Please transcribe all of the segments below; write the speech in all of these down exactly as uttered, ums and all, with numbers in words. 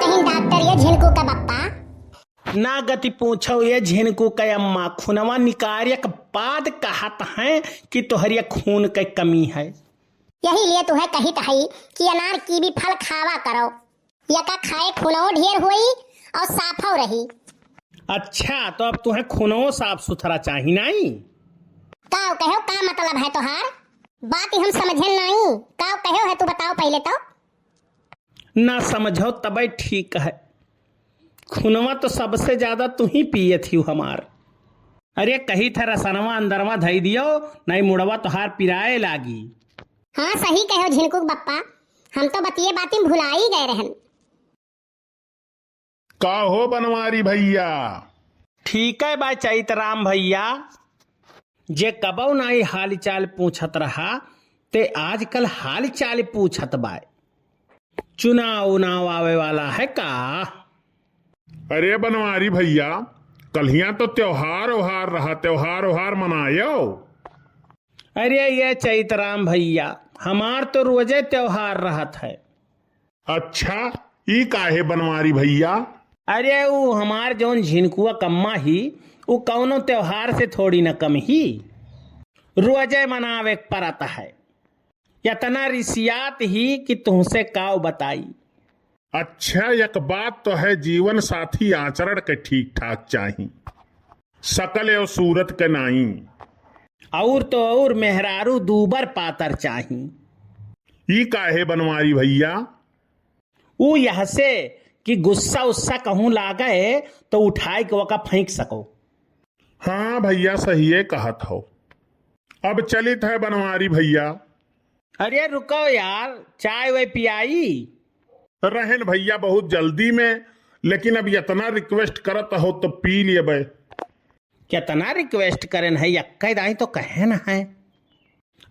कहीं डॉक्टर ये झिनकू का बप्पा। ना गति पूछो ये झिनकू के अम्मा, खुनवा निकारे के बाद कहत हैं कि तोहरे खून के कमी है। यही लिए तुहे कहित हई कि अनार कीवी फल खावा करो, यका खाए खूनो ढेर होई और साफो रही। अच्छा, तो अब तुहे खूनो साफ सुथरा चाही नाई? काव कहो, का मतलब है तोहार? बात ही हम समझे नाई। काव कहो है तू बताओ पहले तो। ना समझो तबे ठीक है। खुनवा तो सबसे ज्यादा तू ही पिए थी हमार। अरे कही था रसनवा अंदरवा धई दियो, नहीं मुड़वा तोहार पिराए लागी। हाँ सही कहो झिनकुक बप्पा, हम तो बतिये बाती में भुलाई गए रहन। का हो बनवारी भैया? ठीक है बा चैतराम भैया, जे कबौ नाई हाल चाल पूछत रहा, ते आजकल हाल चाल पूछत बाय। चुनाव उनाव आवे वाला है का? अरे बनवारी भैया, कल्हिया तो त्योहार ओहार रहा, त्योहार ओहार मनायो। अरे ये चैतराम भैया, हमार तो रोजे त्योहार रहत है। अच्छा, ई काहे बनवारी भैया? अरे ऊ हमार जौन झिनकुआ कम्मा ही, ऊ कौनो त्योहार से थोड़ी न कम ही, रोजे मनावे के परत है। यतना रिसियात ही कि तुहसे काव बताई। अच्छा, एक बात तो है, जीवन साथी आचरण के ठीक ठाक चाही, सकल एव सूरत के नाई। और तो और मेहरारू दूबर पातर चाही। ई काहे बनवारी भैया? ऊ यह से कि गुस्सा उस्सा कहूँ लागे तो उठाए के वका फेंक सको। हाँ भैया, सहिए कहत हो। अब चलित है बनवारी भैया। अरे रुको यार, चाय वाय पियाई? रहन भैया, बहुत जल्दी में, लेकिन अब यतना request करत हो तो पी लेबे। कितना request करेन है, यक्के दाई तो कहेन है।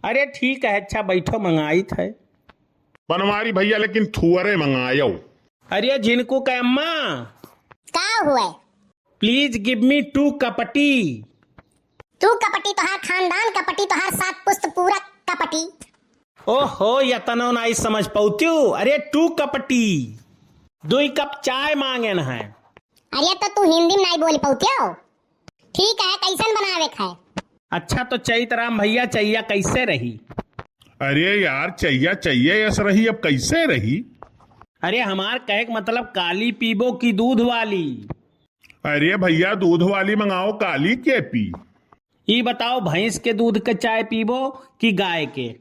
अरे ठीक है, अच्छा बैठो, मंगाइत है। बनवारी भैया, लेकिन थुअरे मंगायो। अरे झिनकू के अम्मा। का हुए? Please give me two cup tea। तू कपटी, तोहार खानदान कपटी, तोहार सात पुस्त पूरा कपटी। ओहो, यतनो नाई समझ पौत्यू। अरे two cup tea, दुई कप चाय मांगेन है। अरे तो तू हिंदी में नाई बोल पौत्यो। ठीक है, कैसन बनावे के है? अच्छा तो चैतराम भैया, चैया कैसे रही? अरे यार, चैया चैया यस रही, अब कैसे रही? अरे हमार कहे के मतलब काली पीबो की दूध वाली? अरे भैया, दूध वाली मंगाओ, काली के पी? ई बताओ, भैंस के दूध के चाय पीबो कि गाय के?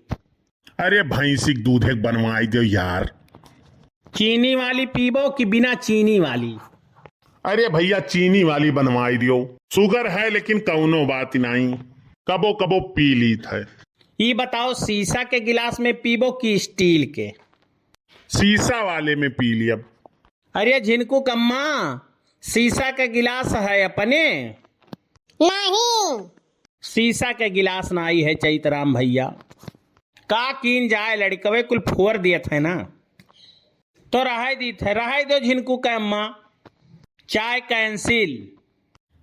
अरे भैंसी के दूध एक बनवाई दो यार। चीनी वाली पीबो कि बिना चीनी वाली? अरे भैया, चीनी वाली बनवाई दियो। Sugar है लेकिन कौनो बात नाई, कबो कबो पी लीत है। ई बताओ, शीशा के गिलास में पीबो कि steel के? शीशा वाले में पी लियब। अरे झिनकू कम्मा, शीशा के गिलास है अपने? नहीं। शीशा के गिलास नाई है चैतराम भैया। का कीन जाए, लड़कवे कुल फोर दियत है ना। तो रहाई दीत है, रहाई दो झिनकू के अम्मा, चाय cancel।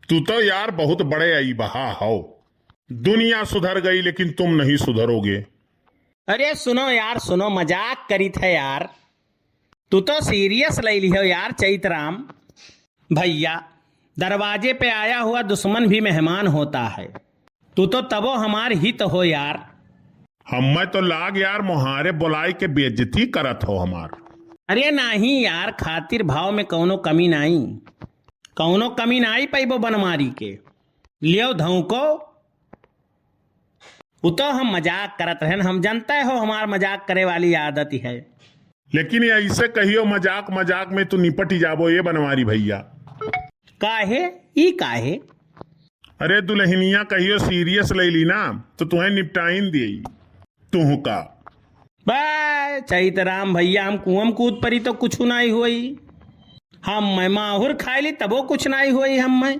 तू तो यार बहुत बड़े आई बहा हो। दुनिया सुधर गई लेकिन तुम नहीं सुधरोगे। अरे सुनो यार, सुनो, मजाक करीत है यार। तू तो serious ले लिहो यार चैतराम। भैया, दरवाजे पे आया हुआ दुश्मन भी मेहमान होता है। तू तो तबो हमार हित हो यार। हम्मे तो लाग यार, मोहारे बुलाई के बेइज्जती करत हो हमार। अरे नाही यार, खातिर भाव में कौनो कमी नाई, कौनो कमी नाई पैबो बनमारी के। लियो धौको। उ तो हम मजाक करत रहन, हम जानते हो हमार मजाक करे वाली आदत ही है। लेकिन ये ऐसे कहियो मजाक मजाक में तू निपट ही जाबो ये बनवारी भैया। काहे? ई काहे? अरे दुल्हनिया कहियो serious ले ली ना तो तुम्हें निपटाइन देई। तू का? बे, चैतराम भैया, हम कुआं में कूद परी तो कुछ नाई होई। हम मैं माहुर खाए ली तबो कुछ नाई होई हम मैं।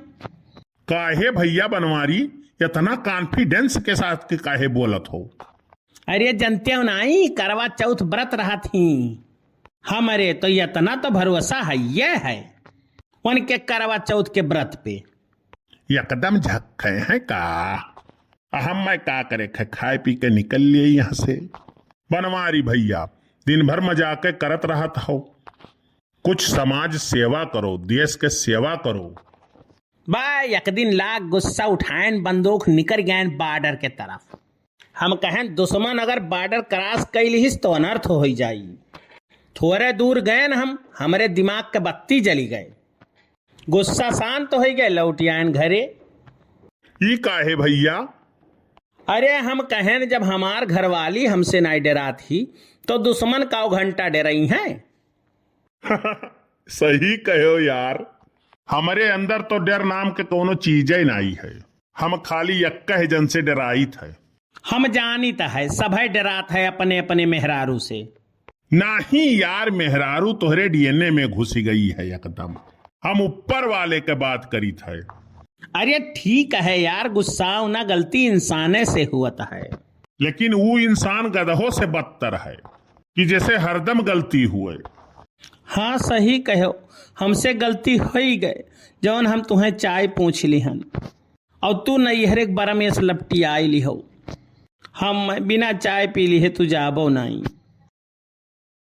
काहे भैया बनवारी, इतना confidence के साथ के काहे बोलत हो? अरे जनते हो नाई, करवा चौथ व्रत रहत ही। हमरे तो इतना तो भरोसा है, ये है उनके करवा चौथ के व्रत पे। एकदम झक्खे हैं का? आ हम मैं का करे खे, खाए पी के निकल लिए यहाँ से। बनवारी भैया, दिन भर मजाक करत रहत हो। कुछ समाज सेवा करो, देश के सेवा करो। बा, एक दिन लाग गुस्सा उठाएन, बंदूक निकर गएन बॉर्डर के तरफ। हम कहेन, दुश्मन अगर बॉर्डर क्रॉस कइ लिहिस तो अनर्थ होइ जाई। थोरे दूर गएन हम, हमरे दिमाग के बत्ती जलि गए। गुस्सा शांत होइ गए, लौटि आएन घरे। ई काहे भइया? अरे हम कहेन, जब हमार घरवाली हमसे नाहीं डेरात ही तो दुश्मन काउ घंटा डेरइहैं? सही कहो यार, हमरे अंदर तो डर नाम के कउनो चीजे नाहीं है। हम खाली यक्कह जन से डेराइत है। हम जानित है, सभे डेरात है अपने अपने मेहरारू से। नाहीं यार, मेहरारू तोहरे डीएनए में घुसि गई है एकदम। हम ऊपर वाले के बात करित है। अरे ठीक है यार, गुस्साउ ना, गलती इंसाने से हुअत है। लेकिन ऊ इंसान गदहो से बदतर है कि जेसे हरदम गलती हुए। हाँ सही कहो, हमसे गलती होइ गए, जउन हम तुहें चाय पूछ लिहन अउर तू नैहरे के बरमेस लपटियाइ लिहो। हम बिना चाय पी लिहे तू जाबो नाहीं।